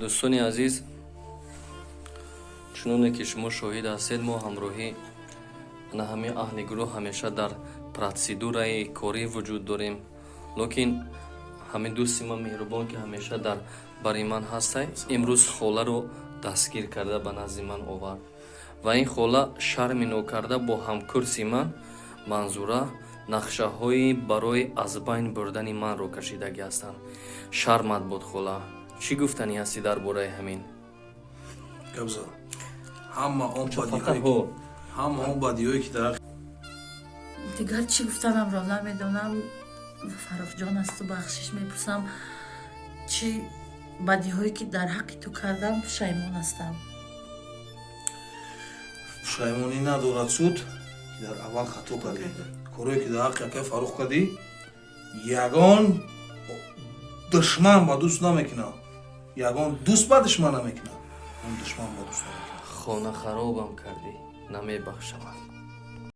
Дӯстони азиз, чуноне ки шумо шоҳид ҳастед, мо ҳамроҳӣ ана ҳамин аҳли гурӯҳ ҳамеша дар процедураи корӣ вуҷуд дорем, лекин ҳамин дӯсти ман меҳрубон, ки ҳамеша дар бари ман ҳастай, имрӯз холаро дастгир карда ба назди ман овард ва ин хола шарми нокарда бо ҳамкурси ман Манзура нақшаҳои барои аз байн бурдани манро кашидагӣ ҳастанд. Шармат буд, хола. Чӣ гуфтанӣ ҳастӣ дар бораи ҳамин? Габза, ҳама он Фақат ҳо. Ҳама он бадиҳое, ки дар Дигар чӣ гуфтанамро намедонам. Фаррухҷон, аз ту бахшиш мепурсам. Чӣ бадиҳое, ки дар ҳаққи ту кардам, пушаймон ҳастам. Пушаймонӣ надорад суд, ки дар аввал хато кардӣ. Корое, ки дар ҳаққи акай Фаррух кардӣ, ягон душман ба дӯст намекунад, ягон дӯст ба душман намекунад, он душман ба дӯст намекунад. Хона харобам кардӣ, намебахшамад.